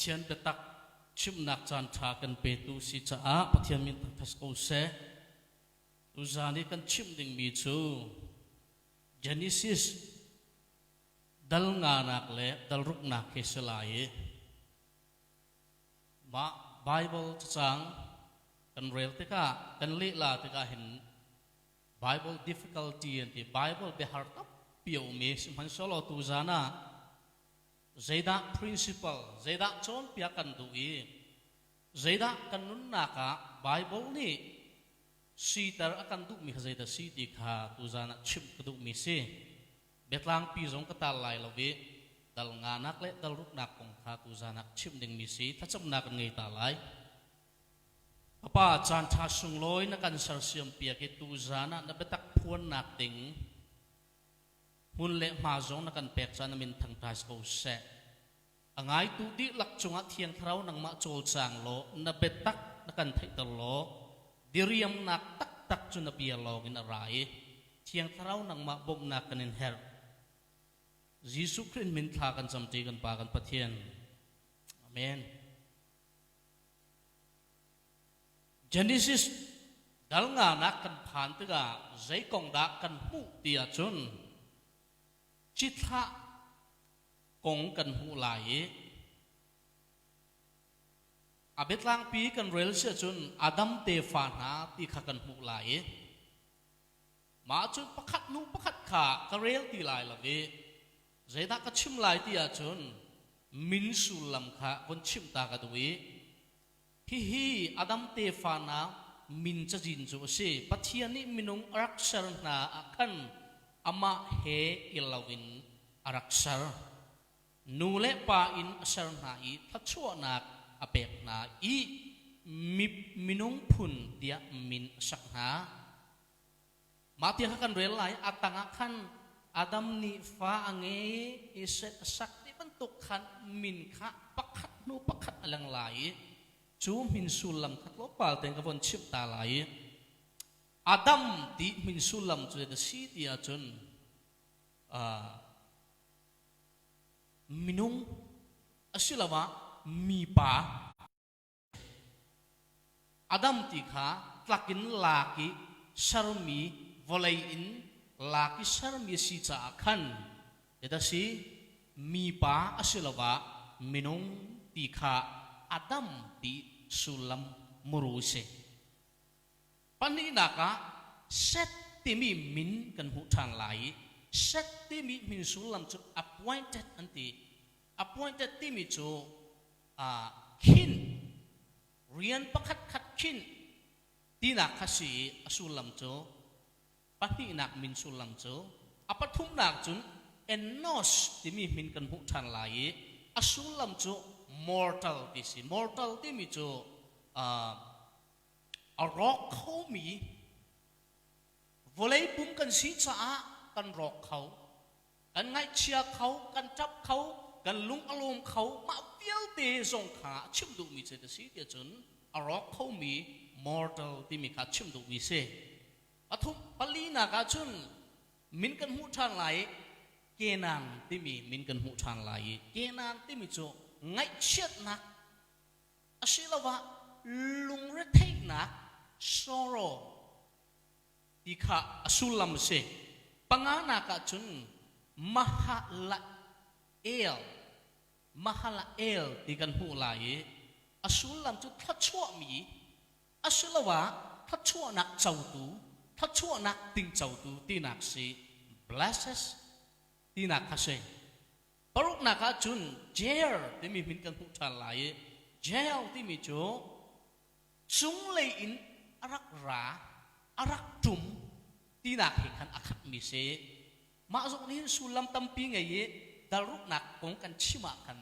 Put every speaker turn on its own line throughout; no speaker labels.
Pathian biatak chimnak caan ṭha kan petu si caah Pathian min thangṭhat ko seh. Tuzaan i kan chimh dingmi cu Genesis dal nganak le dal ruknak hi si lai i mah Bible cacang kan rel tikah kan lehla tikah hin Bible difficulty an ti Bible biahar tampi a um i sihmanhsehlaw tuzaan ah zeidah principle zeidah cawnpiak kan duh i zeidah kan nunnak ah Bible nih siter a kan duhmi kha zeidah si ti kha tuzaan ah chimh ka duhmi si. Biatlangpi zong ka tal lai lo i dal nganak le dal ruknak kong kha tuzaan ah chimh dingmi si thlacamnak kan ngei ta lai. Papa caan ṭha sunglawi na kan sersiam piak i tuzaan ah na biatak phuannak ding hmun le hma zong na kan pek caan na min thangṭhai ko seh. A ngaitu dihlak cungah Thiang Thlarau nangmah cawlcang law na biatak na kan theihter law diriamnak taktak cu na bia lawngin a ra i Thiang Thlarau nangmah bawmhnak kan in herh. Jesuh Khrih min thla kan camṭi kan Pa kan Pathian. Amen. Genesis dal nganak kan phan tikah zei kong dah kan hmuh ti ahcun cithlah kong kan hmuh lai i a biatlangpi kan rel si ahcun Adam tefa hna ti kha kan hmuh lai i mah cun pakhat hnu pakhat kha ka rel ti lai lo i zeidah ka chim lai ti ahcun min sullam kha von chimh ta ka duh i hihi Adam tefa hna min cazin cu a si. Pathian nih minung a rak ser hna ah khan amah he i loin a rak ser. Nu le pa in a ser hna i thluachuahnak a pek hna i minung phun tiah min a sak hna. Mah tiang kha kan rel lai. A tangah khan Adam nih fa a ngei i Seth a sak ti bantuk khan min kha pakhat hnu pakhat a leng lai i cu min sullam kha tlawmpal tein ka von chimh ta lai i Adam ti min sullam cu a si ti ahcun minung asiloah mipa Adam ti kha tlak in lak i sermi vawlei in lak i sermi a si caah khan zeidah a si mipa asiloah minung ti kha Adam ti sullam muru a si. Pahnihnak ah Seth timi min kan hmuh ṭhan lai i Seth timi min sullam cu appointed an ti. Appointed timi cu khin rian pakhat khat khin tinak kha si i a sullam cu pahnihnak min sullam cu a pathumnak cun enos timi min kan hmuh ṭhan lai i a sullam cu mortal ti si mortal timi cu a rawk khomi vawlei pum kan si caah kan rawk kho kan ngaihchia kho kan ṭap kho kan lung a lawm kho mah vialte zong kha a chim duhmi cu a si tiah cun a rawk khomi mortal timi kha chim duhmi si pathum palinak ah cun min kan hmuh ṭhan lai i Kenan timi min kan hmuh ṭhan lai i Kenan timi cu ngaihchiatnak asiloah lungretheihnak sorrow ti kha a sullam a si. Panganak ah cun Mahalael, Mahalael ti kan hmuh lai i a sullam cu thluachuahmi asiloah thluachuahnak cotu, thluachuahnak tingcotu tinak si blesses tinak kha si. Paruknak ah cun Jair timi min kan hmuh ṭhan lai i Jair timi cu cunglei in a rak ra, a rak ṭum tinak he khan a khatmi si. Mah zong nih hin sullam tampi ngei i dalruknak kong kan chim ah khan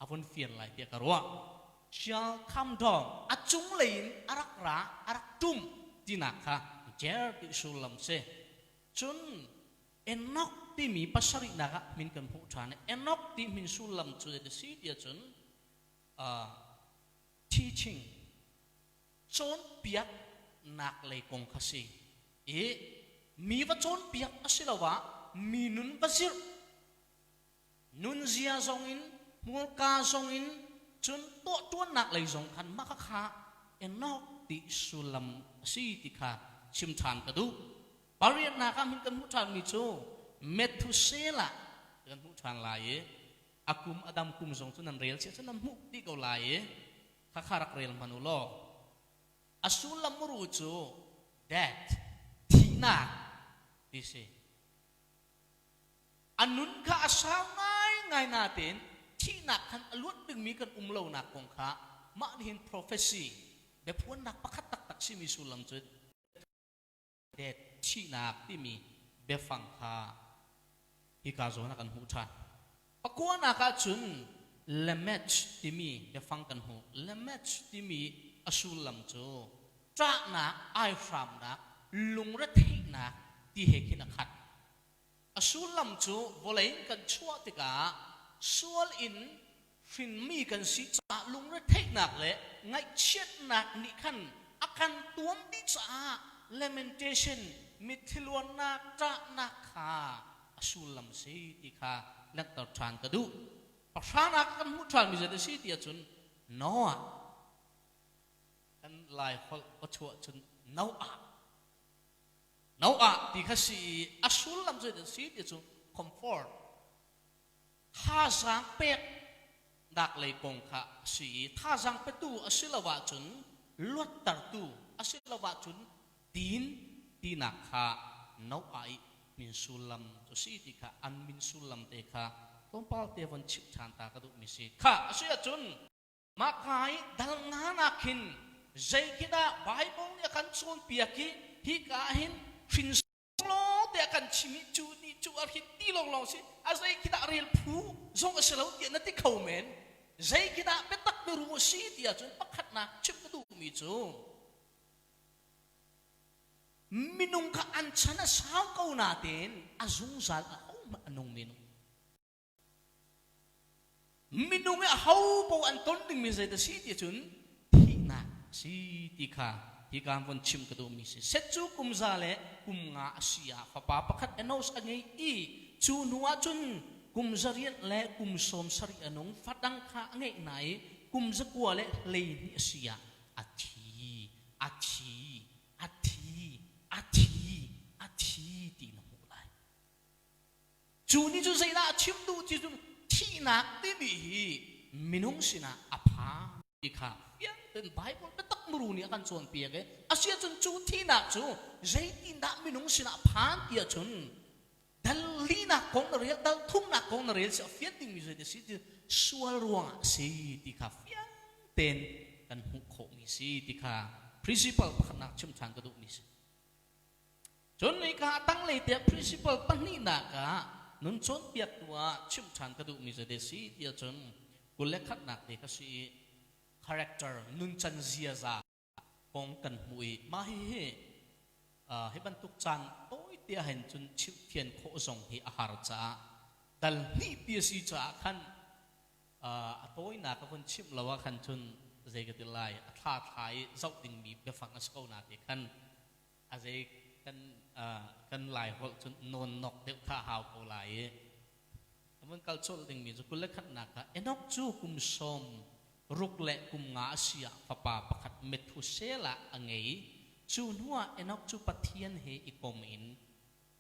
a vun fian lai tiah ka ruah. Shall come down, a cunglei in a rak ra, a rak ṭum tinak kha jer ti sullam si. Cun Enoch timi pasarihnak ah min kan hmuh ṭhan i Enoch ti min sullam cu zei si tiah cun teaching cawnpiaknak lei kong kha si i mi va cawnpiak asiloah mi nun va zirh nunzia zong in hmurka zong in. Cun tuahṭuannak lei zong khan mah khakha Enoch ti sullam a si ti kha chim ṭhan ka duh. Pariatnak ah hin kan hmuh ṭhanmi cu Methuselah kan hmuh ṭhan lai i a kum a dam kum zong cu nan rel cia cu nan hmuh dih ko lai i khakha rak rel hmanh u law. A sullam muru cu death, thihnak ti si. A nun kha a sau ngaingai natein thihnak khan a luat dingmi kan um lonak kong kha mah nih hin prophecy biaphuannak pakhat taktak simi sullam cu death thihnak timi biafang kha hika zawn ah kan hmuh ṭhan. Pakuanak ah cun lamech timi biafang kan hmuh. Lamech timi a sullam cu ṭahnak, aihramnak, lungretheihnak ti he khin a khat. A sullam cu vawlei in kan chuah tikah sual in hrinmi kan si caah lungretheihnak le ngaihchiatnak nih khan a kan tuam dih caah lamentation mitthli luannak ṭahnak kha a sullam si ti kha langhter ṭhan ka duh. Pahranak kan hmuh ṭhanmi zei a si ti ahcun Noah kan Lai holh awchuah cun Noah Noah ti kha si i a sullam cu a si ti cu comfort thazaang pek nak lei kong kha a si i thazaang petu a si lo ahcun luattertu a si lo ahcun din tinak kha Noah i min sullam cu si ti kha an min sullam te kha tlawmpal te von chimh ṭhan ta ka duhmi si kha a si ahcun Mah ka i dal nga nak hin zei khi dah Baibal nih a kan cawnpiak i hika ah hin hrin law te a kan chim i cu nih cu a hrin ti lawnglawng si a zei khi dah rel phu zong a si lo tiah na ti kho men. Zei khi dah biatak biaru a si ti ahcun pakhatnak chim ka duhmi cu minung kha an chan a sau ko natein a zungzal a hohmanh a nung minung Minung i aho paoh an ton dingmi zei dah si ti cun thihnak a si ti kha hika von chim ka duhmi si. Seth cu kum za le kum nga a si ah fapa pakhat Enos a ngei i cu hnu ah cun kum 8 le kum 70 a nung. Fadang kha a ngeih hna i kum 212 a si ah a thi, a thi, a thi, a thi, a thi ti na hmuh lai. Cu nih cu zeidah a chim duh ti cu thihnak timi hi minung sinah a phan ti kha fiang tein Bible biatak muru nih a kan cawnpiak i asiahcun cu thihnak cu zeitindah minung sinah a phan ti ahcun dal linak kong na rel dal thumnak kong na rel si a fian dingmi zei ti si ti sual ruangah a si ti kha fiang tein kan hmuh khawhmi si ti kha principle pakhatnak chim ṭhan ka duhmi si. Cun hika a tanglei tiah principle pahnihnak ah nun cawnpiaktu ah chimh ṭhan ka duhmi cu si tiah cun 21nak te kha si i character nuncan ziaza kong kan hmuh i mah hihi hi bantuk caan tawi te ah hin cun chimhfian khawh zong hi a har caah dal hnih pi a si caah khan a tawinak ka vun chimh lo ah khan cun zei ka ti lai a thla thla i zoh dingmi biafang a si ko na ti khan a zei kan kan lai holh cun nawn nok deuh kha hau ko lai i a vun kal colh dingmi cu 21nak ah Enoch cu kum 65 a si ah fapa pakhat Methuselah a ngei. Cu hnuah Enoch cu Pathian he i kom in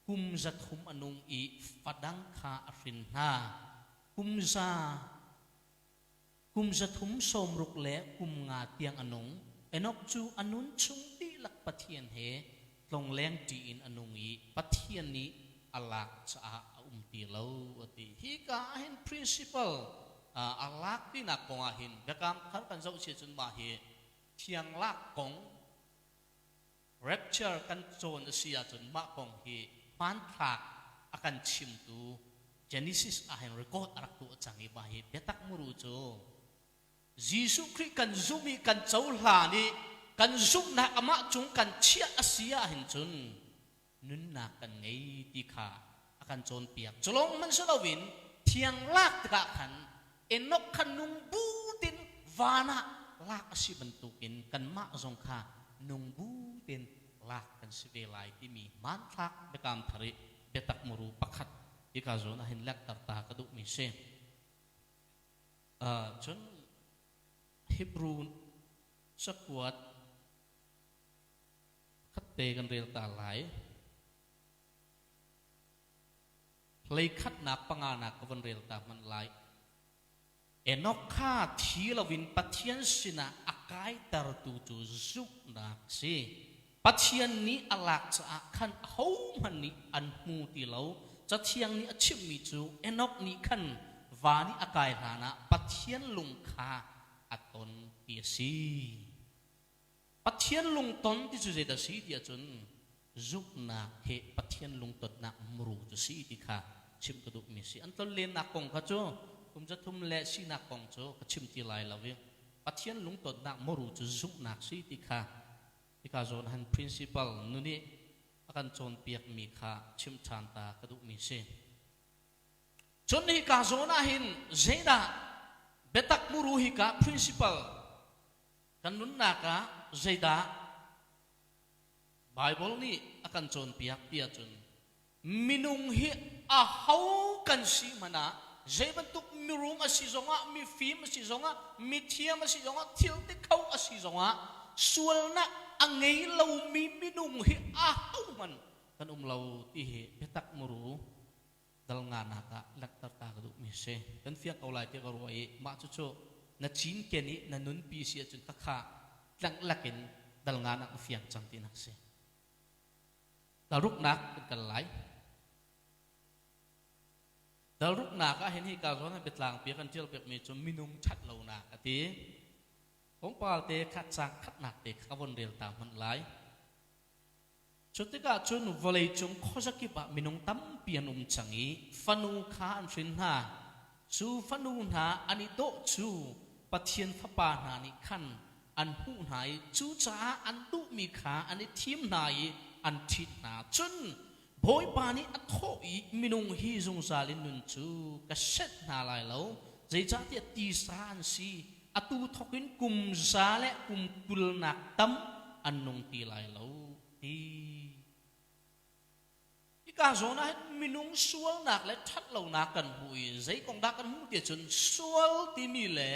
kum 300 a nung i fadang kha a hrin hna. Kum 365 tiang a nung. Enoch cu a nun chung dihlak Pathian he tlongleng ṭi in a nung i Pathian nih a lak caah a um ti lo a ti. Hika ah hin principle a lak tinak kong ah hin biakam thar kan zoh si cun mah hi thiang lak kong Rapture kan cawn a si ahcun mah kong hi hmanthlak a kan chimtu Genesis ah hin record a rak tuah cang i mah hi biatak muru cu Jesuh Khrih kan zumh i kan cohlan i kan zumhnak amah cung kan chiah a si ahhin cun nunnak kan ngei ti kha a kan cawnpiak. Culawng hmanh si loin thiang lak tikah khan Enoch kha nung bu tin van ah lak a si bantukin kanmah zong kha nung bu tin lak kan si ve lai timi hmanthlak biakam thar i biatak muru pakhat hika zawn ah hin langhter ta ka duhmi si. Cun. Hebrew cakuat khatte kan rel ta lai. Hleikhatnak panganak ka von rel ta hmanh lai. Enoch kha thi loin Pathian sinah a kaitertu cu zumhnak a si. Pathian nih a lak caah khan ahohmanh nih an hmu ti lo. Cathiang nih a chimhmi cu Enoch nih khan van i a kai hlanah Pathian lung kha a ton ti a si. Pathian lungton ti cu zeidah a si ti ahcun zumhnak he Pathian lungtonnak muru cu si ti kha chim ka duhmi si. An tlonlennak kong kha cu kum zathum le sinak kong cu ka chim ti lai lo i Pathian lungtonnak muru cu zumhnak si ti kha hika zawn han principal nu nih a kan cawnpiakmi kha chim ṭhan ta ka duhmi si. Cun hika zawn ah hin zeidah biatak muru hika principal Kan nunnak ah zeidah Baibal nih a kan cawnpiak ti ahcun minung hi aho kan si hmanh ah zei bantuk mirum a si zongah mifim a si zongah mithiam a si zongah thil ti kho a si zongah sualnak a ngei lomi minung hi aho hmanh kan um lo ti hi biatak muru dal nganak ah langhter ta ka duhmi si. Kan fiang ko lai tiah ka ruah i mah cucu na cinken i na nunpi si ahcun khakha tlanglak in dal nganak na fiang cang tinak si. Dalruknak kan kal lai. Dalruknak ah hin hi ka zawn ah biatlang pi kan tial piakmi cu minung ṭhat lonak a ti. Tlawmpal te kha caang khatnak te kha ka von rel ta hmanh lai. Cutikah cun vawleicung khuazakip ah minung tampi an um cang i fanu kha an hrin hna. Cu fanu hna an i dawh cu Pathian fapa hna nih khan an hmuh hna i cucaah an duhmi kha an i thim hna i an ṭhit hna. Cun Bawipa nih a thawh i minung hi zungzal in nun cu ka senh hna lai lo, zeicahtiah tisa an si, atu thawk in kum za le kum kulnak tam an nung ti lai lo ti. Hika zawn ah hin minung sualnak le ṭhatlonak kan hmuh i zei kong dah kan hmuh ti ahcun sual timi le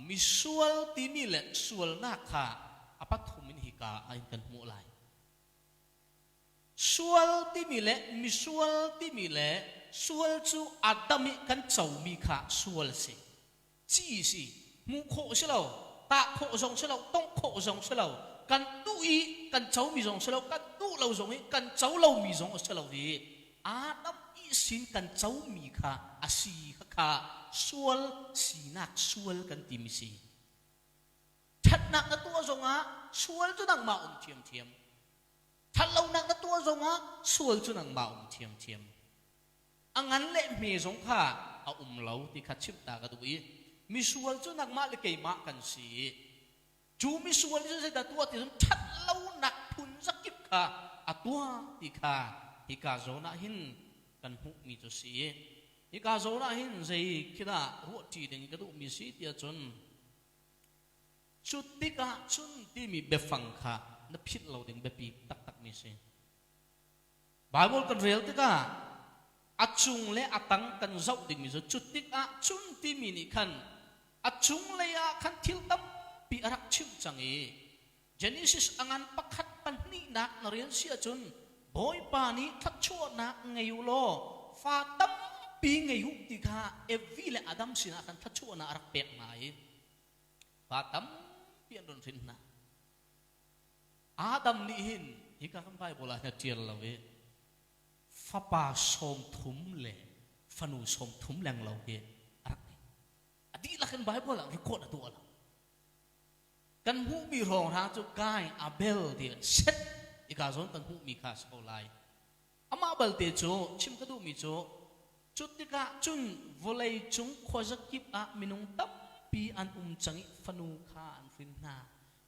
misual timi le sualnak kha a pathum in hika ah hin kan hmuh lai. Sual timi le misual timi le sual cu Adam i kan comi kha sual a si. Ci si. Hmuh khawh si lo, tah khawh zong si lo, tongh khawh zong si lo, kan duh i kan comi zong si lo, kan duh lo zong i kan co lomi zong a si lo i Adam i sin kan comi kha a si kha kha sual sinak sual kan timi si. Ṭhatnak na tuah zongah sual cu nangmah um ṭhiamṭhiam. Ṭhatlonak na tuah zongah sual cu nangmah um ṭhiamṭhiam. A ngan le hme zong kha a um lo ti kha chimh ta ka duh i misual cu nangmah le keimah kan si i cu misual nih cun zeidah tuah ti cun ṭhatlonak phun zakip kha a tuah ti kha hika zawn ah hin kan hmuhmi cu si i hika zawn ah hin zei khi dah ruahṭi ding ka duhmi si tiah cun Cu tikah cun timi biafang kha na philh lo ding biapi taktakmi si. Baibal kan rel tikah a cung le a tang kan zoh dingmi cu cu tikah cun timi nih khan a cunglei ah khan thil tampi a rak chimh cang i Genesis a ngan pakhat pahnihnak na rel si ahcun Bawipa nih thluachuahnak ngei u law fa tampi ngei u ti kha Evi le Adam sinah khan thluachuahnak a rak pek hna i fa tampi an run hrin hna. Adam nih hin hika kan Bible ah hin a ṭial lo i fapa 30 le fanu 30 lenglo hi a rak ngei. A dihlak in Bible ah record a tuah lo. Kan hmuhmi hrawng hna cu Kain, Abel ti le Seth ika zawn kan hmuhmi kha a si ko lai. Amah balte cu chim ka duhmi cu cu tikah cun vawlei cung khuazakip ah minung tampi an um cang i fanu kha an hrin hna.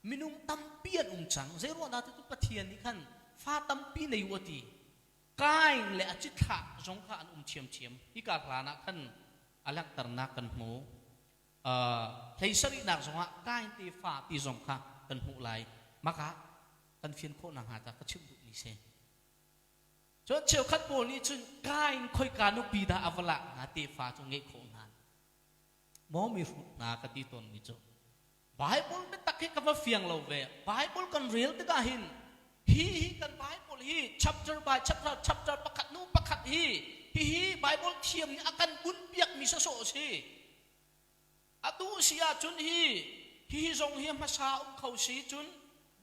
Minung tampi an um cang. Zeiruang dah ti cu Pathian nih khan fa tampi nei u a ti. Kain le a cithlah zong kha an um ṭhiamṭhiam. Hika hlan ah khan a langhternak kan hmu. Hlei sarihnak zongah Kain tefa ti zong kha kan hmuh lai. Maka kan fian khawh nakhnga ta ka chimh duhmi si. Cun cheukhat pawl nih cun Kain khoika nupi dah a va lak hna tefa cu ngeih khawh hna. Maw mi hrut hna ka ti tawnmi cu Bible biatak hi ka va fiang lo ve. Bible kan rel tikah hin hi hi kan Bible hi chapter by chapter chapter pakhat hnu pakhat hi hihi Bible thiam nih a kan bunpiakmi sawsawh a si. Atu si ahcun hi hihi zong hi hmasa um kho si cun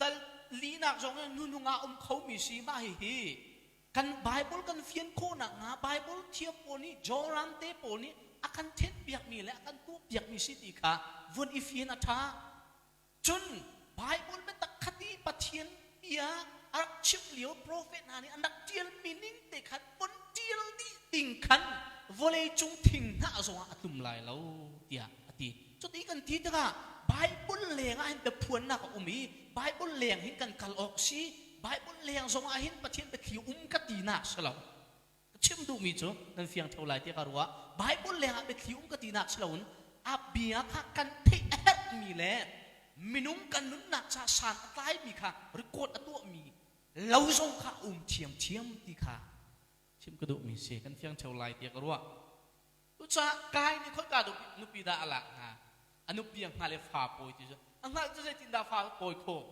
dal linak zong hi hnuhnung ah um khomi si mah hihi kan Bible kan fian khawh nakhnga Bible thiam pawl nih Joram te pawl nih a kan thenpiakmi le a kan tuahpiakmi si ti kha vun i fian a ṭha. Cun Bible biatak khati Pathian bia a rak chim lio profet hna nih an rak ṭialmi ning te khan vun ṭial dih ding khan vawlei cung thing hnah zongah a tlum lai lo tiah a ti. Cuti kan ti tikah Bible leng ah hin biaphuannak a um i Bible leng hin kan kal awk si Bible leng zong ah hin Pathian biathli um ka tinak si lo. Ka chim duhmi cu nan fiang theo lai tiah ka ruah. Bible leng ah biathli um ka tinak si loin a bia kha kan theih a herhmi le minung kan nunnak ca san a tlaimi kha record a tuahmi lo zong kha um thiamthiam ti kha chim ka duhmi si kan fiang theo lai tiah ka ruah. Cucaah Kai nih khoika nupi dah a lak hnga? A nupi a hngal i fa pawi ti cu a hngalh cu zeitindah fa pawi khawh?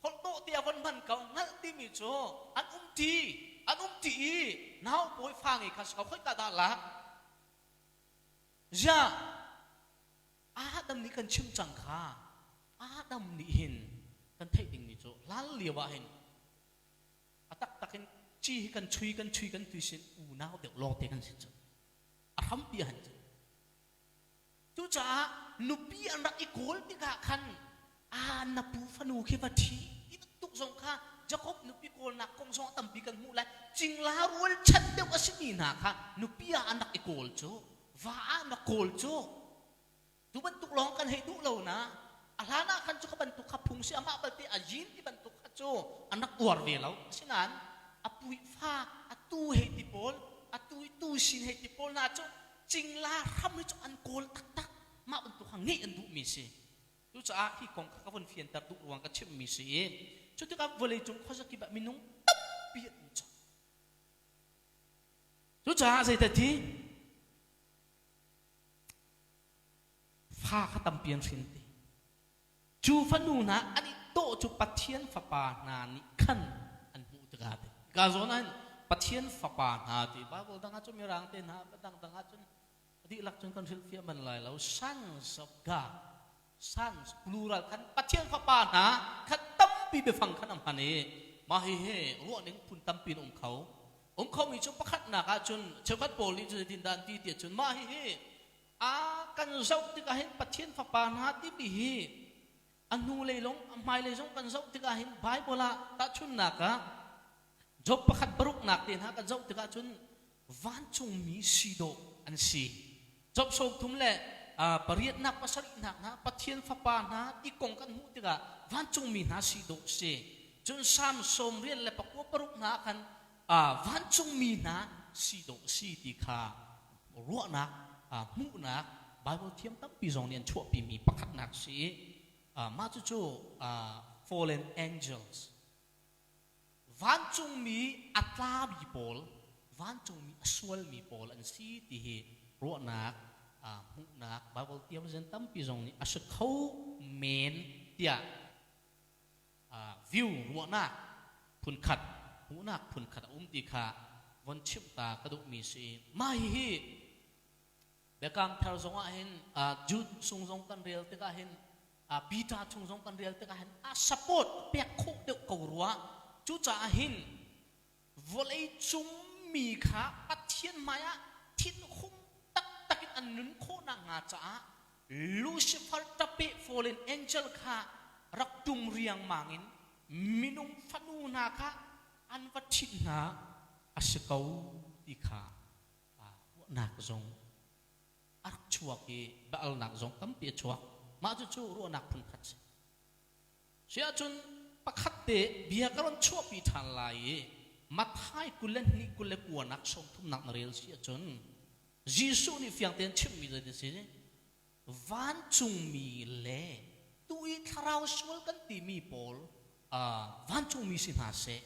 Holh dawh te a von hman ko. Hngalh timi cu an um ṭi, an um ṭi i nau pawi fa ngei kha si ko. Khoika dah lak? Ziah Adam nih kan chim cang kha. Adam nih hin kan theih dingmi cu hlan lio ah hin a taktak in ci hi kan chui kan chui kan tui sin unau deuh lawngte kan si cu a hrampi han cu cucaah nupi an rak i kawl tikah khan a na pu fanu khi va ṭhi ti bantuk zong kha Jakob nupi kawlnak kong zong tampi kan hmuh lai cingla rual chan deuh a simi hna kha nupi ah an rak i kawl cu va ah na kawl cu Tu bantuk lawng kan hei duh lo na. A hlan ah khan cu kha bantuk kha phung si amah balte a yin ti bantuk kha cu an rak uar ve lo. Asinain a pui fa a tu hei ti pawl a tu tu sin hei ti pawl hna cu cingla hram hi cu an kawl taktak mah bantuk kha ngeih an duhmi si. Cucaah hi kong kha ka vun fianter duh ruang ka chimmi si i cu tikah vawleicung khuazakip ah minung tampi an um cang. Cucaah zeidah ti? Fa kha tampi an hrin ti. Cu fanu hna an i dawh cu Pathian fapa hna nih khan an hmuh tikah ti. Ka zawn ah Pathian fapa hna ti Bible dang ah cun mirang te hna dang dang ah cun dihlak cun kan hrilhfiah man lai lo. Sons of God, sons plural khan Pathian fapa hna khan tampi biafang khan a hman i mah hihi ruahning phun tampi in um kho. Um khomi cu pakhatnak ah cun cheukhat pawl nih cu zeitindah an ti tiah cun mah hihi a kan zoh tikah hin Pathian fapa hna timi hi a hnulei lawng a hmailei zong kan zoh tikah hin Bible ah tahchunhnak ah Job pakhat paruknak te hna kan zoh tikah cun vancungmi si dawh an si. Job 30 le pariatnak pasarihnak hna Pathian fapa hna ti kong kan hmuh tikah vancungmi hna si dawh si. Cun Salm 96 hna khan vancungmi hna si dawh si ti kha ruahnak hmuhnak Bible thiam tampi zong nih an chuahpimi pakhatnak si. Mah cucu fallen angels vancungmi a tlami pawl vancungmi a sualmi pawl an si ti hi ruahnak hmuhnak Bible theologian tampi zong nih a si kho men tiah view ruahnak phunkhat hmuhnak phunkhat a um ti kha von chimh ta ka duhmi si. Mah hihi Biakam thar zong ah hin Jude sung zong kan rel tikah hin Peter chung zong kan rel tikah hin a support pek khawh deuh ko rua. Cucaah hin vawlei cung mi kha Pathian hmaiah thinhung taktak in an nun khawh nakhnga caah Lucifer ṭape fallen angel kha rak ṭum riangmang in minung fanu hna kha an va ṭhit hna a si ko ti kha ruahnak zong a rak chuak i bia-alnak zong tampi a chuak. Mah cucu ruahnak phunkhat si. Si ahcun pakhat te bia ka ron chuahpi ṭhan lai i Matthai 22 29 nak 30 nak na rel si ahcun Jesuh nih fiang tein chimmi zei ti si? Vancungmi le tu i thlarau sual kan timi pawl vancungmi si hna seh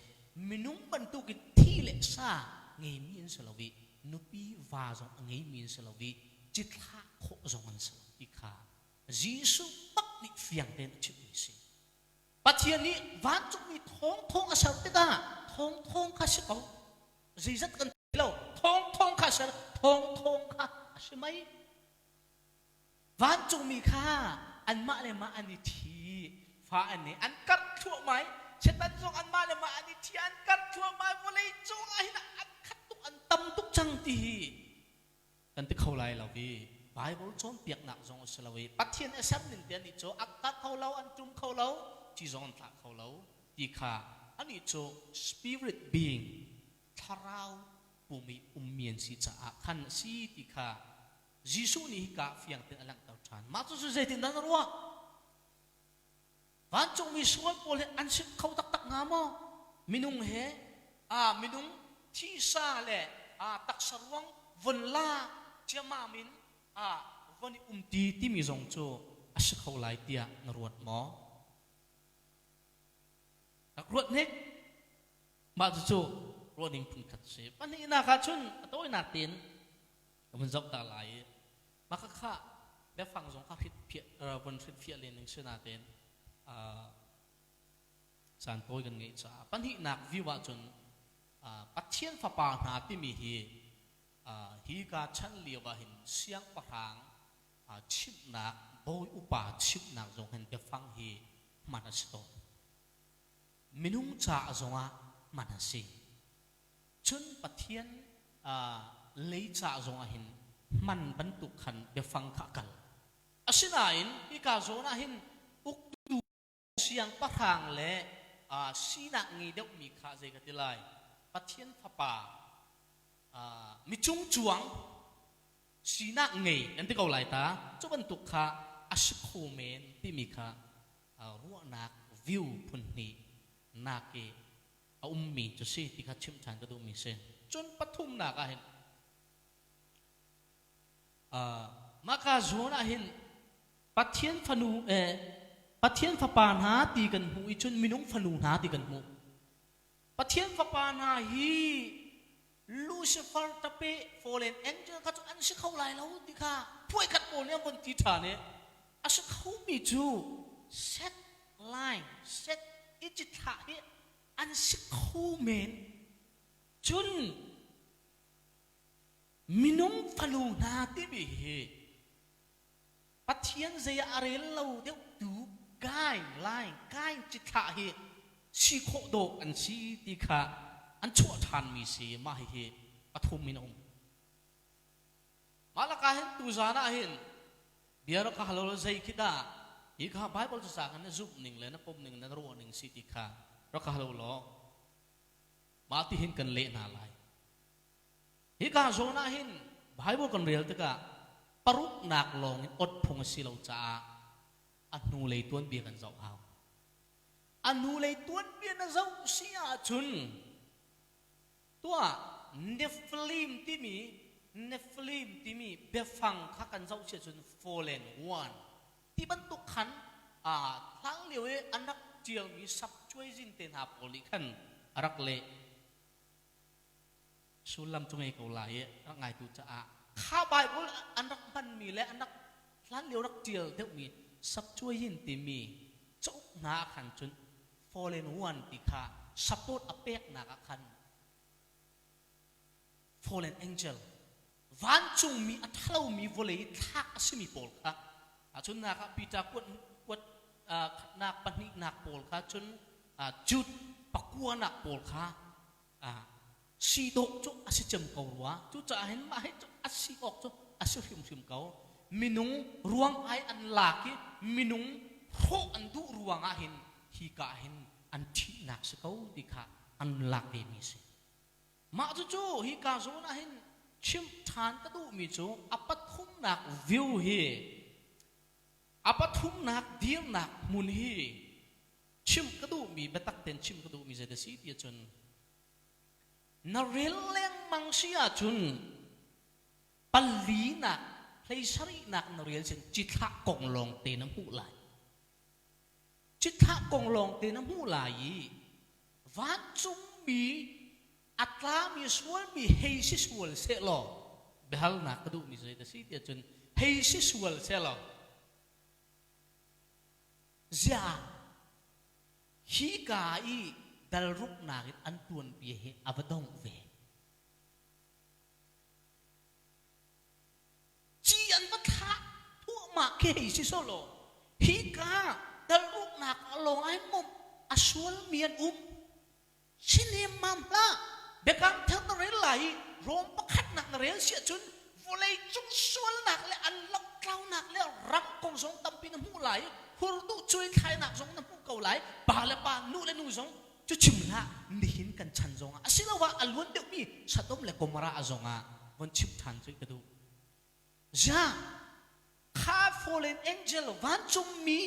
minung bantukin thi le sa ngeimi an si lo i nupi va zong a ngeimi an si lo i. cithlah khawh zong an si lo ti kha Jesuh bak nih fiang tein a chimmi si. Pathian nih vancungmi thawngthawng a ser tikah thawngthawng kha si ko. Zeizat kan ti lo. Thawngthawng kha ser, thawngthawng kha a si mei. Vancungmi kha anmah le mah an i thi, fa an i an karh thluahmah i Satan zong anmah le mah an i thi, an karh thluahmah i vawlei cung ah hin an khat tuk, an tam tuk cang ti hi kan ti kho lai lo i Bible cawnpiaknak zong a si lo i Pathian a ser ning te anih cu a kal kho lo, an ṭum kho lo, ci zong an thlah kho lo ti kha anih cu spirit being thlarau pum i ummi an si caah khan a si ti kha Jesuh nih hika fiang tein a langhter ṭhan. Mah cu zeitindah na ruah? Vancungmi sual pawl hi an si kho taktak hnga maw? Minung he a minung thisa le a taksa ruang von la ciammam in a von i umti timi zong cu a si kho lai tiah na ruat maw? Rak ruat hnik. Mah cucu ruah ning phunkhat a si. Pahnihnak ah cun a tawinak tein ka vun zoh ta lai i mah khakha biafang zong kha hrit phiah vun hrit phiah len ding si natein caan tawi kan ngeih caah pahnihnak view ahcun Pathian fapa hna timi hi hi ka chan lio ah hin siangpahrang chimhnak bawi upa chimhnak zong hin biafang hi hman a si tawn. Minung ca zongah hman a si. Cun Pathian lei ca zongah hin hman bantuk khan biafang kha a kal. Asinain hika zawn ah hin uktu siangpahrang le sinak ngei deuhmi kha zei ka ti lai? Pathian Fapa mi cungcuang sinak ngei kan ti ko lai ta. Cu bantuk kha a si kho men timi kha ruahnak view phun hnih nak i a ummi cu si ti kha chimh ṭhan ka duhmi si. Cun pathumnak ah hin mahka zawn ah hin Pathian fanu eh, Pathian fapa hna ti kan hmuh i cun minung fanu hna ti kan hmuh. Pathian fapa hna hi Lucifer tape fallen angel kha cu an si kho lai lo ti kha puaikhat pawl nih an von ti ṭhan i a si khomi cu set line set i cithlah hi an si kho men. Cun minung fanu hna timi hi Pathian zei ah a rel lo deuhtu Kain lai Kain cithlah hi si khawh dawh an si ti kha an chuah ṭhanmi si. Mah hihi pathum in a um. Mah lakah hin tuzan ah hin bia rak ka hal law zei khi dah hi kha Bible cacaang in na zumh ning le na pom ning na ruah ning si ti kha rak ka hal law mah ti hin kan leh hna lai. Hika zawn ah hin Bible kan rel tikah paruknak lawng in ot phung a si lo caah a hnulei tuanbia kan zoh hau. A hnulei tuanbia na zoh si ahcun tuah Nephilim timi Nephilim timi biafang kha kan zoh si ahcun fallen one ti bantuk khan hlang lio i an rak ṭialmi Septuagint te hna pawl nih khan a rak leh. Sullam cu ngei ko lai i rak ngaitu caah kha Bible an rak hmanmi le an rak hlanlio rak ṭial deuhmi Septuagint timi cauk hna ah khan cun fallen one ti kha support a peknak ah khan fallen angel vancungmi a ṭhalomi vawlei i thlak a simi pawl kha ahcun nak ah Peter kuat kuat khatnak pahnihnak pawl kha cun Jude pakuanak pawl kha si dawh cu a si cem ko rua. Cucaah hin mah hi cu a si awk cu a si hrimhrim ko. Minung ruang ai an lak i minung hrawh an duh ruangah hin hi ka hin an ṭhihnak si ko ti kha an lak ve mi si. Mah cucu hi ka zawn ah hin chimh ṭhan ka duhmi cu a pathumnak view hi a pathumnak dirnak hmun hi chimh ka duhmi biatak tein chimh ka duhmi zei dah si ti ahcun na rel lengmang si ahcun palinak hleisarihnak na rel cun cithlah kong lawng te na hmuh lai. Cithlah kong lawng te na hmuh lai i vancungmi a tlami sualmi hei si sual sehlaw. Biahalnak ka duhmi zei da si tiah cun hei si sual selaw ziah hi ka i dalruknak in an tuanbia hi a va dongh ve. Ci an va thlah thuahmah khi hei si sawlaw hi ka dalruknak lawng ai mom a sualmi an um. Si nemmam hlah. Biakam thar na rel lai i Rom pakhatnak na rel si ahcun vawlei cung sualnak le an lohtlaunak le ram kong zong tampi na hmuh lai i hurduh cuaithlainak zong na hmuh ko lai. Pa le pa, nu le nu zong cu chim hlah. Nihin kan chan zongah asiloah a luan deuhmi Sodom le Gomorrah zongah von chim ṭhan cu ka duh. Ziah Kha fallen angel vancungmi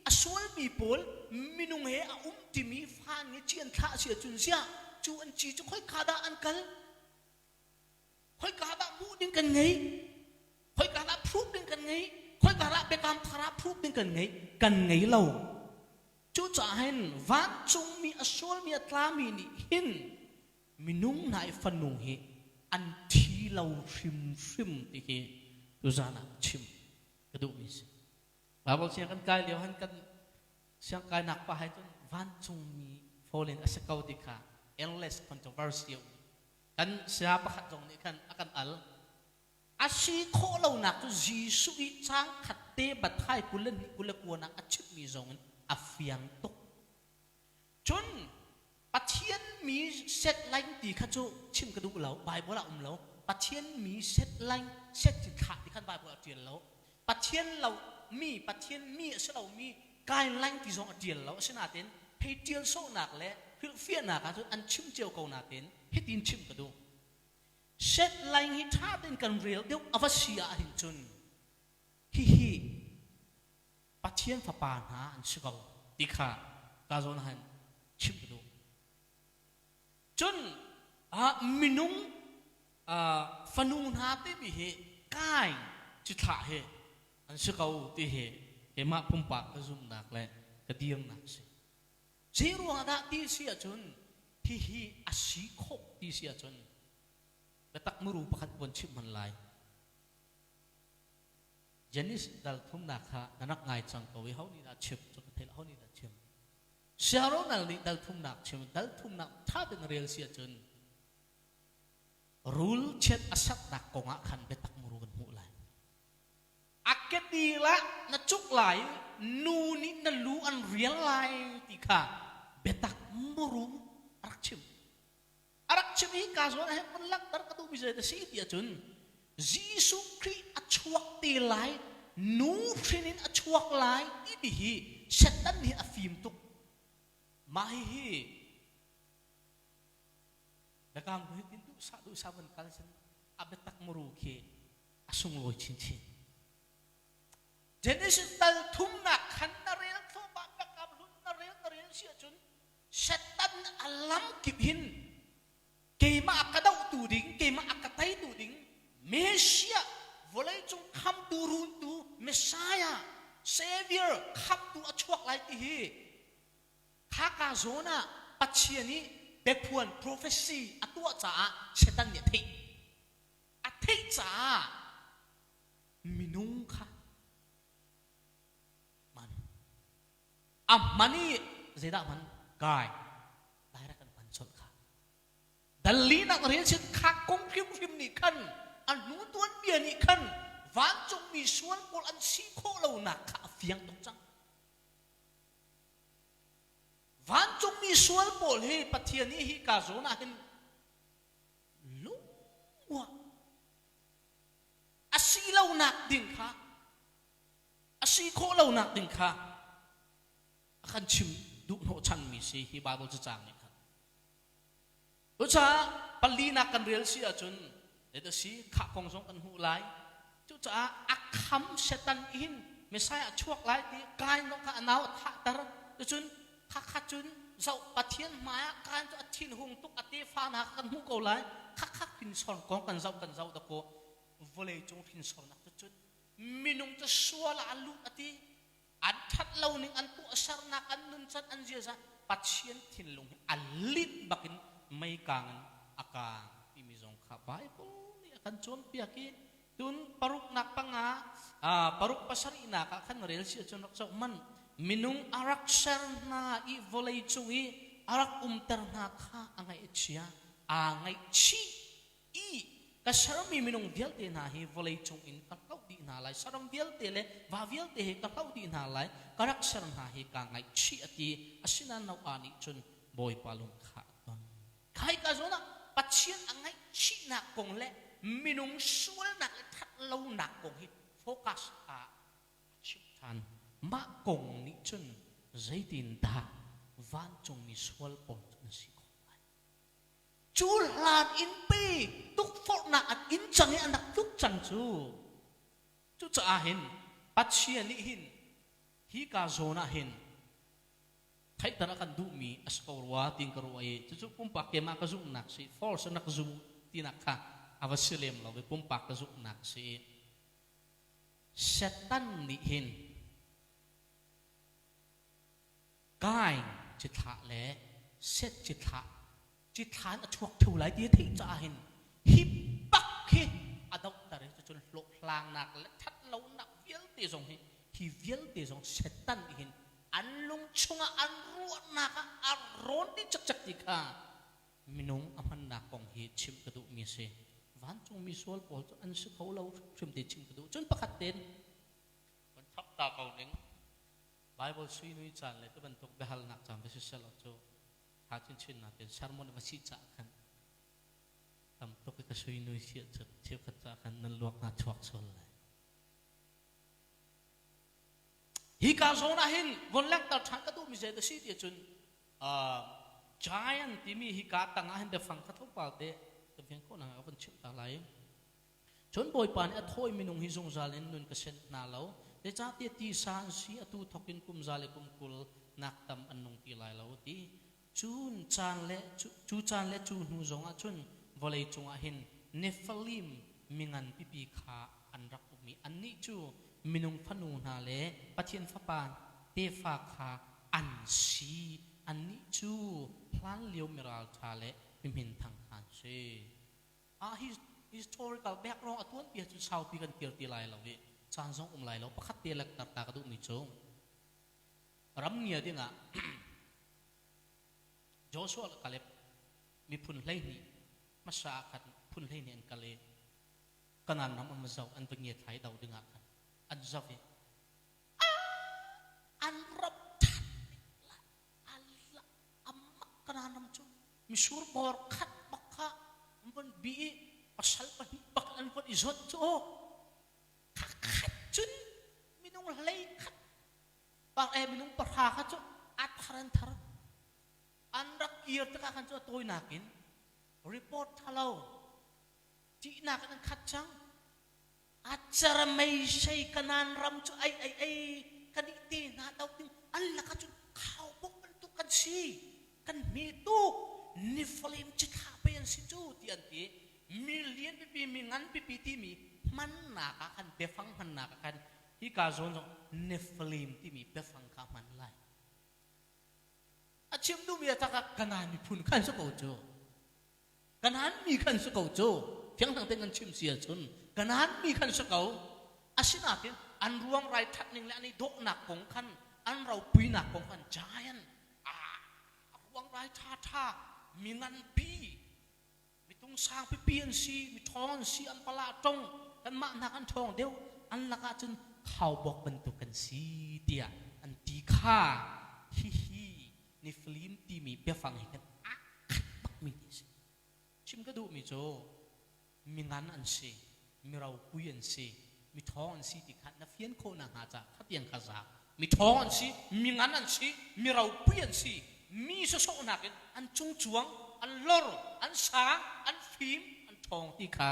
a sualmi pawl minung he a um timi fa nih ci an thlah si ahcun ziah cu an ci cu khoika dah an kal? Khoika dah hmuh ding kan ngei? Khoika dah proof ding kan ngei? Khoika dah biakam thar ah proof ding kan ngei? Kan ngei lo. Cucaah hin vancungmi a sualmi a tlami nih hin minung hna i fanu hi an thi lo hrimhrim ti hi tuzan ah chim ka duhmi si. Bible siang kan kai lio han kan siang kainak pa hai cun vancungmi fallen a si ko ti kha endless controversy um. Kan saya pakhat zong nih khan a kan al. A si khawh lonak cu Jesuh i cang khat te bathai 22 29 nak a chimmi zong in a fiang tuk. Cun Pathian mi set line ti kha cu chim ka duh lo. Bible ah um lo. Pathian mi set line set ti thlah ti khan Bible ah ṭial lo. Pathian lo mi Pathian mi a si lo mi guideline ti zong a ṭial lo. Asinain hei ṭial sawhnak le hrilhfiahnak ah cun an chim cio ko nain hitin chim ka duh. Set line hi ṭha tein kan rel deuh a va si ahhin cun hihi Pathian fapa hna an si ko ti kha ka zawn han chim ka duh. Cun minung fanu hna timi hi kai cithlah hi an si ko ti hi keimah pumpak ka zumhnak le ka dirnak si. Zei ruangah dah ti si ahcun hihi a si khawh ti si ahcun biatak muru pakhat puan chimh hman lai. Janice dal thumnak kha na rak ngai cang ko i ho nih dah chim cu ka thei ho nih dah chim. Siaronal nih dal thumnak chim dal thumnak ṭha tein rel si ahcun rul chiat a saknak kong ah khan biatak muru kan hmuh lai. A kedil ah na cuk lai nu nih na lu an rial lai ti kha biatak muru a rak chim. A rak chim hi ka zawn ah vun langhter ka duhmi zei da si ti ahcun Jesuh Khrih a chuak te lai nu hrin in a chuak lai timi hi Satan nih a fim tuk. Mah hihi biakam hi tin duhsah duhsah van kal sin a biatak muru khi a sunglawi chinchin. Genesis dal thumnak khan na rel thluahmah biakam hlun na rel na rel si ahcun Satan a lam kip hin keimah a ka dohtu ding, keimah a ka teitu ding, Messiah, vawleicung khamtu runtu, Messiah, Savior, khamtu a chuak lai ti hi khaka zawn ah Pathian i biaphuan prophecy a tuah caah Satan nih a theih. A theih caah minung kha man a hman i zeidah hman kai direct an hman colh kha dallinak rel sin kha kong hrimhrim nih khan an hnu tuanbia nih khan vancungmi sual pawl an si khawh lonak kha a fiang tuk cang vancungmi sual pawl hi Pathian nih hi ka zawn ah hin lungua a si lonak ding kha a si khawh lonak ding kha a kan chim duh hnawhchanmi si hi Bible cacang nih khan. Cucaah palinak kan rel si ahcun zeidah si khah kong zong kan hmuh lai. Cucaah a kham Satan hin Messiah chuak lai ti Kain zong kha a nau a thahter. Cucun khakha cun zoh Pathian hmai ah Kain cu a thinhung tuk a tefa hna kha kan hmuh ko lai. Khakha hrinsor kong kan zoh kan zoh dakaw vawlei cung hrinsornak cu cun minung cu sual ah a lut a ti an ṭhat lo ning an tuahsernak an nuncan an ziaza Pathian thinlung hi a linh bakin mei kang in a kang timi zong kha Bible nih a. Kan cawnpiak i tun paruknak panga paruk pasarihnak ah khan rel si ahcun rak zoh man minung a rak ser hna i vawlei cung i a rak umter hna kha a ngaih a chia aa ngaihchih i ka sermi minung vialte hna hi vawlei cung in ka hloh dih hna lai saram vialte le va vialte hi ka hloh dih hna lai ka rak ser hna hi kaa ngaihchih a ti asinain Noah nih cun Bawipa lung kha a ton Khai ka zawn ah Pathian a ngaihchihnak kong le minung sualnak le thatlonak kong hi focus ah a chimh ṭhan. Mah kong nih cun zeitindah vancungmi sual pawl cu an si khawh lai? Cu hlan in pe tukforhnak an in cang i an rak tluk cang cu. Cucaah hin Pathian nih hin hi ka zawn ah hin theihter a kan duhmi a si ko rua tiin ka ruah i cucu pumpak keimah ka zumhnak si force na ka zum tinak kha a va si lem lo i pumpak ka zumhnak si i Satan nih hin Kain cithlah le Seth cithlah cithlah in a chuak theu lai ti a theih caah hin hi bak hi a dohter i cucun hlawhhlangnak le thatlonak vialte zong hi hi vialte zong Satan nih hin an lung chungah an ruahnak ah a rawn dih cakcak ti kha minung a hmannak kong hi chimh ka duhmi a si. Vancungmi sual pawl cu an si kho lo hrim ti chim ka duh. Cun pakhat tein kan chap ta ko ning Bible suinui caan le tu bantuk biahalnak caan va si selaw cu tha chinchin natin sermon va si caah khan tam tuk i ka suinui sia cu cheukhat caah khan nan luak hna chuak sual lai. Hi ka zawn ah hin von langhter ṭhan ka duhmi zei dah si ti ahcun giant timi hi ka tang ah hin biafang kha tlawmpal te kan fian khawh nakhnga ka von chimh ta lai. Cun Bawipa nih a thawi minung hi zungzal in nun ka senh hna lo. Zeicahtiah tisa an si atu thawk in kum za le kum 20 nak tam an nung ti lai lo ti. Cun caan le cu caan le cu hnu zongah cun vawlei cungah hin Nephilim mingan pipi kha an rak um i annih cu minung fanu hna le Pathian fapa tefa kha an si. Annih cu hlanlio miralṭha le mihminthang kha an si. Ah hi historical background a tuanpi ahcun saupi kan kir ti lai lo i caan zong um lai lo. Pakhat te langhter ta ka duhmi cu ram ngia dingah Joshua le Caleb miphun 12 hmasa ah khan phun 12 an kal i Kanaan ram an va zoh an va ngiat thlai do dingah khan an zoh i an ram that Allah amak Kanaan ram cu misur bor khat bak kha an von bi i pasal pahnih bak an von i zawt cu khat cun minung hlei khat par e minung pahra kha cu a thar an thar an rak kir tikah khan cu a tawinak in report thalo ṭihnak in an khat cang a ceramei sei kanan ram cu ai ai ai kan i te hna do ding an lakah cun khaubawk bantuk kan si kan hme tuk nifalim cithlah pe an si cu ti an ti mi lian pipi mi ngan pipi timi hmannak ah khan biafang hmannak ah khan hika zawn zong Nephilim timi biafang kha hman lai. A chim duhmi a takak Kanaan miphun khan si ko cu. Kanaan mi khan si ko cu. Fianghlang tein kan chim si ahcun Kanaan mi khan si ko. Asinain an ruang rai that ning le an i dawhnak kong khan an ropuinak kong khan giant a ruang rai tha tha mi nganpi Mitung sang pipi an si, miṭhawng an si, an pala ṭong, kanmah hna kan ṭhawng deuh, an lakah cun khaubawk bantuk kan si tiah an ti kha hihi Nephilim timi biafang he khan aa khat bakmi ti a si. Chim ka duhmi cu mingan an si, miropui an si, miṭhawng an si ti kha na fian khawh nakhnga ca khatiang kha za. Miṭhawng an si, mingan an si, miropui an si, mi sawsawh nakin an cungcuang, an lor, an sang, an fim, an ṭhawng ti kha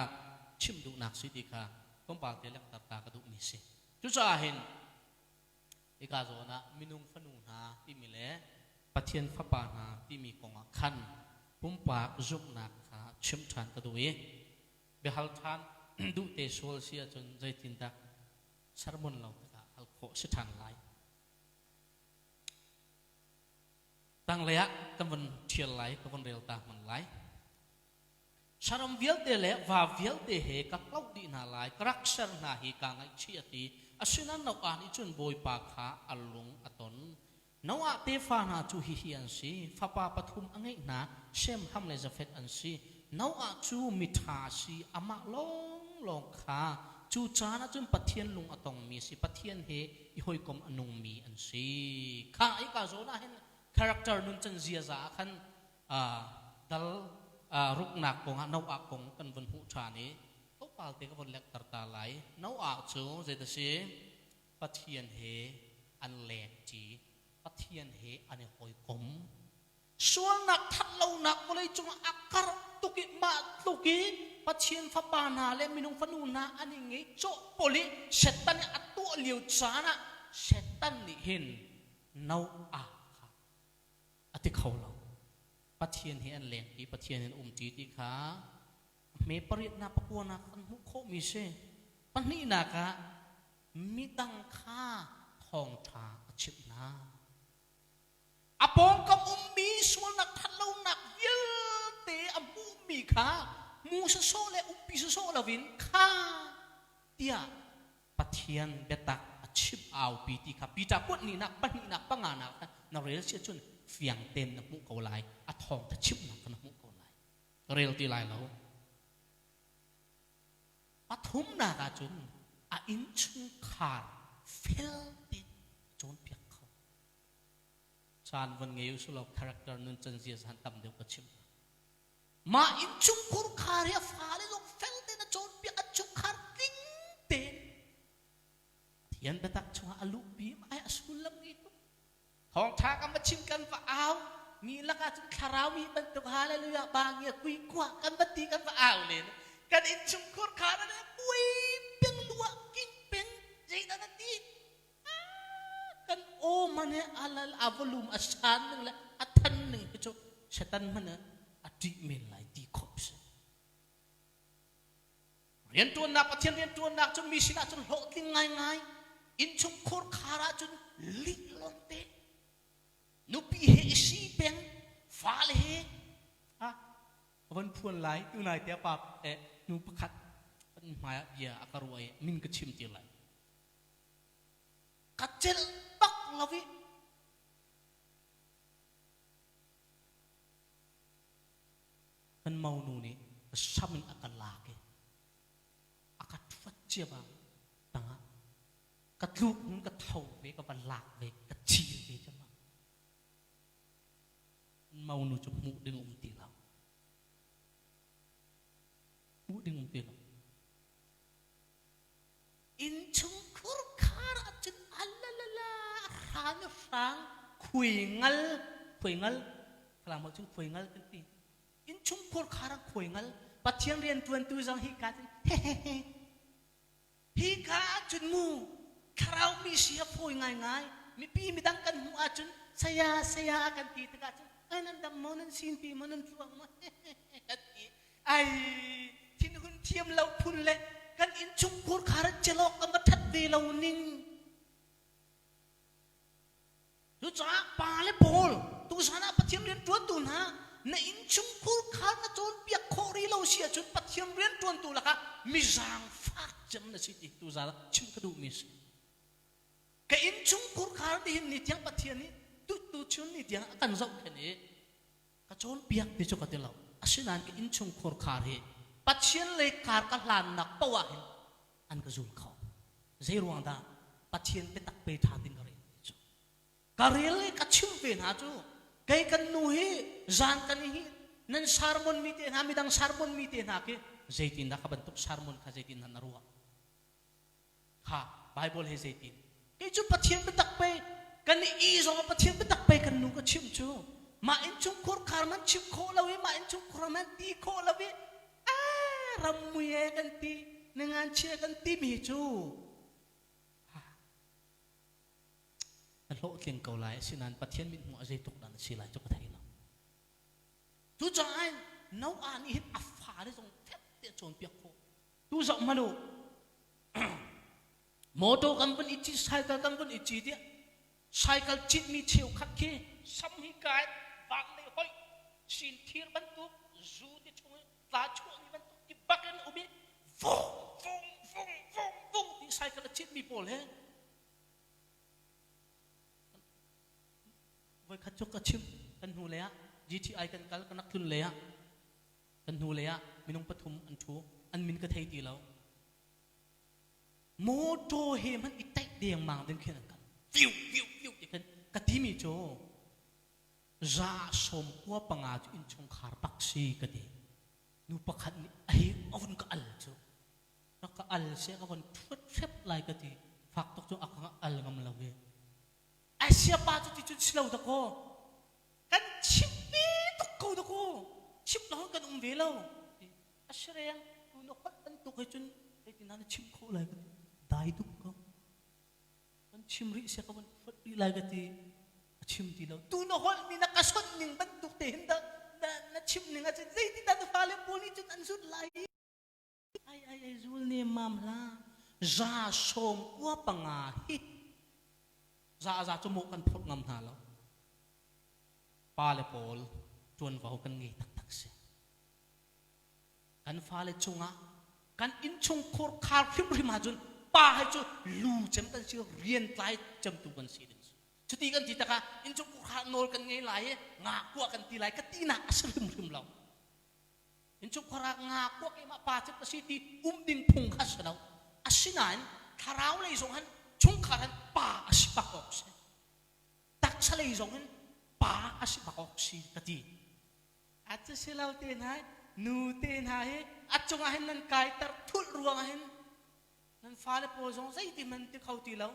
chim duhnak si ti kha tlawmpal te langhter ta ka duhmi si. Cucaah hin hika zawn ah minung fanu hna timi le Pathian fapa hna timi kong ah khan pumpak zumhnak kha chim ṭhan ka duh i biahal ṭhan duh te sual si ahcun zeitindah sermon lo tikah hal khawh si ṭhan lai. Tanglei ah kan von ṭhial lai, ka von rel ta hmang lai. Saram vialte le va vialte he ka hloh dih hna lai, ka rak ser hna hi kaa ngaihchih a ti. Asinain Noah nih cun Bawipa kha a lung a ton. Noah tefa hna cu hihi an si: fapa pathum a ngeih hna, Shem, Ham le Jafeth an si. Noah cu miṭha a si, amah lawnglawng kha cu caan ah cun Pathian lung a tongmi a si, Pathian he i hawikom a nungmi an si. Kha hika zawn ah hin character nuncan ziaza ah khan dal ruknak kong ah Noah kong kan vun hmuh ṭhan i tlawmpal te ka vun lekter ta lai. Noah cu zei si? Pathian he an lengṭi, Pathian he an i hawikom. Sualnak thatlonak vawlei cungah a karh tuk i mah tluk i Pathian fapa hna le minung fanu hna an i ngeihcawh pawl i Satan nih a tuah lio caan ah Satan nih hin Noah kha a ti kho lo. Pathian he an lengṭi, Pathian in umṭi ti kha hme pariatnak pakuanak kan hmuh khawhmi si. Pahnihnak ah midang kha thawngṭha a chimh hna. A pawngkam ummi sualnak thatlonak vialte a hmuhmi kha hmu sawsawh le umpi sawsawh loin kha tiah Pathian biatak a chimh aupi ti kha Peter kuat nihnak pahnihnak panganak kha na rel si ahcun fiang tein na hmuh ko lai a thawngtha chimhnak kha na hmuh ko lai ka rel ti lai lo pathumnak ahcun a innchungkhar fel tein cawnpiak kho caan von ngei usulaw character nun can zia zan tam deuh ka chim Mah innchungkhur khar hi a fale zong fel tein a cawnpiak an chungkhar tling tein Pathian biatak chungah a luhpi ai a sullam ngei tuk. Thawngṭha kan va chim kan va au mi lakah cun thlarau mi bantuk hallelujah ba ngia kui kua kan va ti kan va au len kan innchungkhur khar ah buai peng lua king peng zeidah na ti kan aw man he alal a volume a san ning le a than ning hi cu Satan hmanh a ṭih men lai ti khop si. Rianṭuannak Pathian rianṭuannak cu mi sinah cun hlawhtling ngaingai innchungkhur khar ah cun lih lawngte nupi he i si peng fale he ah van phuan lai tunai te pa eh nu pakhat kan hmai ah bia a ka ruah i min ka chim ti lai Ka celh bak lo i kan monu nih sam in a ka lak i a ka ṭhuat cia bang tangah ka tluk in ka tho ve ka va lak ve ka chil ve cama monu cu hmuh ding um ti lo hmuh ding um ti lo Innchungkhur khar ahcun alalala a hrang a hrang khui ngal khui ngal Falam holh cun khui ngal kan ti innchungkhur khar ah khui ngal Pathian rian ṭuantu zong hi ka cun hehehe hi ka ahcun mu thlarau mi si a fawi ngaingai mipi midang kan hmuh ahcun saya saya kan ti tikah cun ai nan dam maw nan sin pi maw nan tluang maw kan ti Ai thinhun thiam lo phun le kan innchungkhur khar celawk kan va that ve lo ning. Cucaah pa le pawl tuzan ah Pathian rian ṭuantu hna na innchungkhur khar na cawnpiak khawh rih lo si ahcun Pathian rian ṭuantu lakah mizaangfak cem na si ti tuzan ah chim ka duhmi a si. Ka innchungkhur khar nihin ni tiang Pathian nih tu tu chun ni tiang a kan zohkhenh i ka cawnpiak ti cu ka ti lo asinain ka innchungkhur khar hi Pathian lei kar ka hlannak paoh ah hin an ka zul kho zei ruang dah Pathian biatak pe ṭha ding ka rel ti cu ka rel i ka chim ve hna cu kei kan nu hi zan kan hi nan sermon mi te hna midang sermon mi te hna khi zeitin dah ka bantuk sermon kha zeitin dah na ruah Kha Bible he zeitin? Kei cu Pathian biatak pei kan i zong ah Pathian biatak pei kan nu ka chimh cu. Mah innchungkhur khar man chim khawh lo i mah innchungkhur man ti khawh lo i ram mui he kan ti ningan chia kan ti mi cu na hlawhtling ko lai asinain Pathian mithmuh a zeitluk dah na si lai cu ka thei lo. Cucaah Noah nih hin a fale zong fek te a cawnpiak khawh. Tu zoh hmanh u. Motor kan vun i ci, cycle kan vun i ci tiah cycle citmi cheukhat khi sam hi kai van lei hoih sin thir bantuk zu ti chung i. Tla chuahmi bantuk ti bak in um i vung vung vung vung vung ti cycle a citmi pawl he voikhat cu ka chim. Kan hnu lei ah GTI kan kal, kan rak tlun lei ah kan hnu lei ah minung pathum an ṭhu. An min ka thei ti lo. Motor he hmanh i taih dengmang ding khin an kal, viu viu viu ti khin. Ka timi cu 95% cu innchungkhar bak si ka ti. Nu pakhat nih a hi a vun ka al cu, rak ka al se ka von ṭhuat hrep lai ka ti. Fak tuk cu a ka al ngam lo i. Asia pa cu ti cun si lo dakaw, kan chimh ve tuk ko dakaw, chimh lo kan um ve lo. A si reng tu na holh bantuk he cun zeitin na chim khawh lai ka ti. Dai tuk ko. Kan chim rih se ka von ṭhuat rih lai ka ti. A chim ti lo. Tu na holh mi na ka sonh ning bantuk te hin dah na chim ning ahcun zeitin dah na fale pawl nih cun an zulh lai? Ai ai ai, zul ne mam hla. 95% hi za za cu mawh kan phurh ngam hna lo. Pa le pawl ṭuanvo kan ngei taktak si. Kan fale cungah, kan innchungkhur khar hrimhrim ahcun pa he cu lu cem kan si, rian tlai cemtu kan si ding. Cuti kan ti takah innchungkhur khar nawl kan ngei lai i nga kuah kan ti lai ka tinak a si hrimhrim lo. Innchungkhar ah nga kuah keimah pa cem ka si ti um ding phung kha si lo. Asinain thlarau lei zong han chungkhar han pa a si bak awk si, taksa lei zong in pa a si bak awk si ka ti. A cu si lo te hna, nu te hna hi a cungah hin nan kaiter thulh ruangah hin nan fale pawl zong zeiti man ti kho ti lo.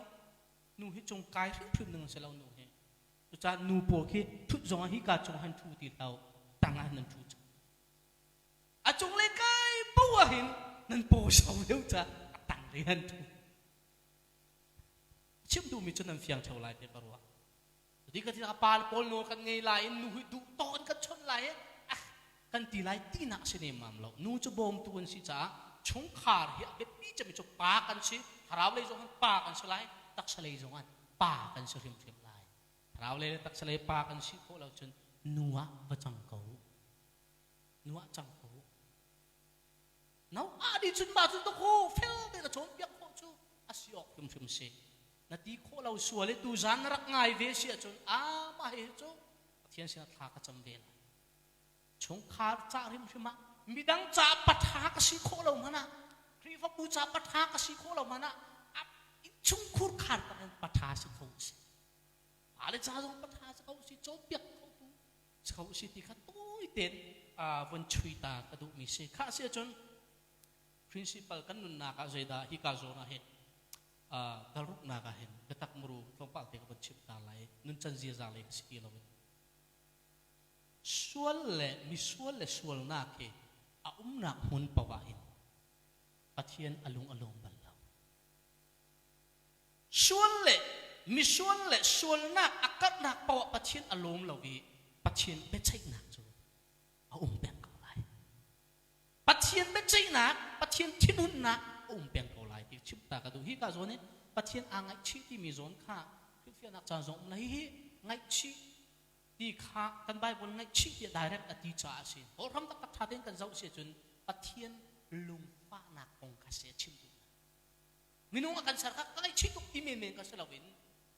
Nu hi cung kai hrimhrim ding si lo nu hi. Cucaah nu pawl khi thut zongah hi ka cung han thu ti lo, tang ah nan thu. A cung le kai po ah hin nan paw sau deuh ca a tang le nan thu. Chim duhmi cu nan fiang theo lai ti ka ruah. Ti ka ti pa le pawl nawl kan ngei lai in nu hi duh tawn kan chawnh lai i ah kan ti lai tinak si nemam lo. Nu cu bawmtu an si caah chungkhar hi a biapi cemi cu pa kan si. Thlarau lei zong pa kan si lai, taksa lei zong ah pa kan si hrimhrim lai. Thlarau lei le taksa lei pa kan si khawh lo cun nu ah va cang ko, nu ah cang ko. No ah di cun mah cun to fel te na cawnpiak khawh cu a si awk hrimhrim si. Na ti khawh lo sual i tuzan na rak ngai ve si ahcun a mah hi cu Pathian sinah thla ka cam ve lai. Chungkhar ca hrimhrim ah, midang ca patha ka si khawh lo hmanh ah, Khrihfabu ca patha ka si khawh lo hmanh ah, chungkhur khar tak in patha si kho si. Ale ca zong patha si kho si, cawnpiak kho tu si kho si ti kha tawi tein von chui ta ka duhmi si. Kha si ahcun principal kan nunnak ah zeidah hika zawn ah hin kalruknak ah hin biatak muru tlawmpal te ka von chim ta lai. Nuncan ziaza lei ka si ti loin sual le misual le sualnak hi a umnak hmun paoh ah hin Pathian a lung a lawm bal lo. Sual le misual le sualnak a karhnak paoh ah Pathian a lawm lo i Pathian biaceihnak cu a um peng ko lai. Pathian biaceihnak, Pathian thinhunnak a um peng ko lai ti chim ta ka duh. Hi ka zawn i Pathian aa ngaihchih timi zawn kha hrilhfiahnak caan zong um la. Hihi ngaihchih ti kha kan Bible ngaihchih tiah direct a ti caah a si. Hawlhram taktak ṭha tein kan zoh si ahcun Pathian lungfahnak kong kha si a chim duhnak. Minung a kan ser kha ka ngaihchih tuk ti menmen kha si loin,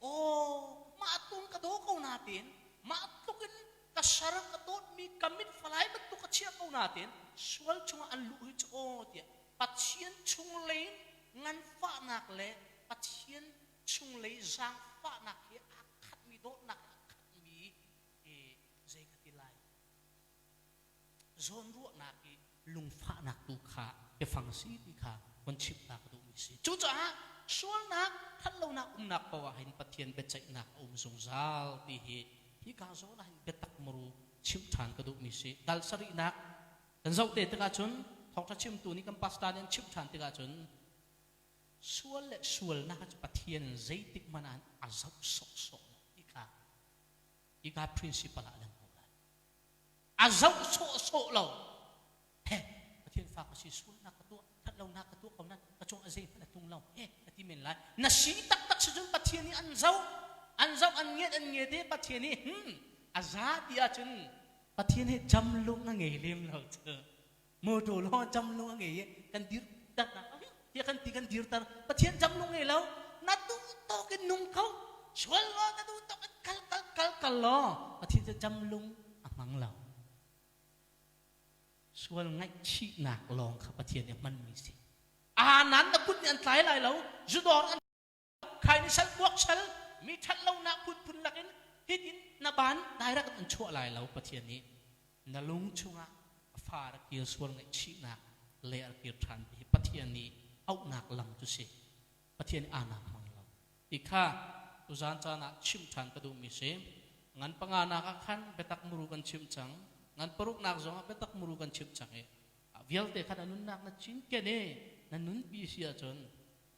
aw, mah tung ka daw ko nain, mah tluk in ka ser ka dawtmi ka mit falai bantuk ka chiah ko nain sual chungah an luh hi cu aw tiah Pathian chunglei nganfahnak le Pathian chunglei zaangfahnak he aa khatmi, dawtnak he aa khatmi zei ka ti lai, zawnruahnak i lungfahnak tu kha biafang si ti kha von chimh ta ka duhmi si. Cucaah sualnak, thatlonak umnak paoh ah hin Pathian biaceihnak a um zungzal ti hi hika zawn ah hin biatak muru chimh ṭhan ka duhmi si. Dal sarihnak kan zoh te tikah cun thawngṭha chimtu nih, kan pastor nih an chimh ṭhan tikah cun sual le sualnak cu Pathian zeitik hmanh ah a zoh sawhsawh lo ti kha hika principle ah lang ko lai. A zoh sawhsawh lo. He, Pathian fa ka si, sualnak ka tuah, thatlonak ka tuah ko na ka cung a zeihmanh a tung lo he ka ti men lai. Na si taktak si cun Pathian nih an zoh, an zoh, an ngiat, an ngiat i Pathian nih a za ti ahcun Pathian he jam lung a ngei lem lo cu. Motor lawng jam lung a ngei i kan dir tar tiah kan ti kan dir tar. Pathian jam lung ngei lo. Na duh tawk in nung kho. Sual law na duh tawk in kal kal kal kal law Pathian cu jam lung a hmang lo. Sual ngaihchihnak lawng kha Pathian nih a hmanmi si. Anan na kut nih an tlai lai lo. Zudawr an khai ni sal buak sal mi ṭhat lonak phunphun lakin hitin na ban direct an chuah lai lo. Pathian nih na lung chungah a fa rak kir sual ngaihchihnak le a kir ṭhan ti hi Pathian nih auhnak lam cu si. Pathian nih anak hmang lo ti kha tuzan caan ah chim ṭhan ka duhmi si. Ngan panganak ah khan biatak muru kan chim cang, ngan paruknak zongah biatak muru kan chim cang i vialte khan a nunnak na cinken i na nunpi si ahcun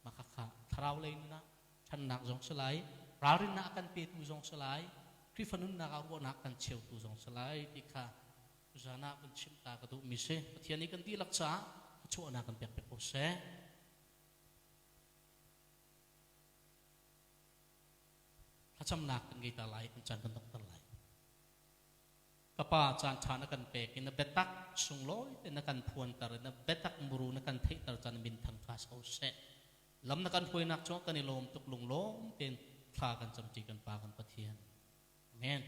mah khakha thlarau lei nun ah ṭhannak zong si lai, ralrinnak a kan petu zong si lai, Khrihfa nunnak ah ruahnak kan cheutu zong si lai ti kha tuzan ah kan chimh ta ka duhmi si. Pathian nih kan dihlak caah thluachuahnak kan pek piak ko seh. Thlacamnak kan ngei ta lai, kan caan kan donghter lai. Ka Pa, caan ṭha na kan pek i na biatak sunglawi te na kan phuanter i na biatak muru na kan theihter caan min thang ṭha so seh. Lam na kan hruainak cungah kan i lawm tuk lunglawm tein thla kan camṭi kan Pa kan Pathian. Amen.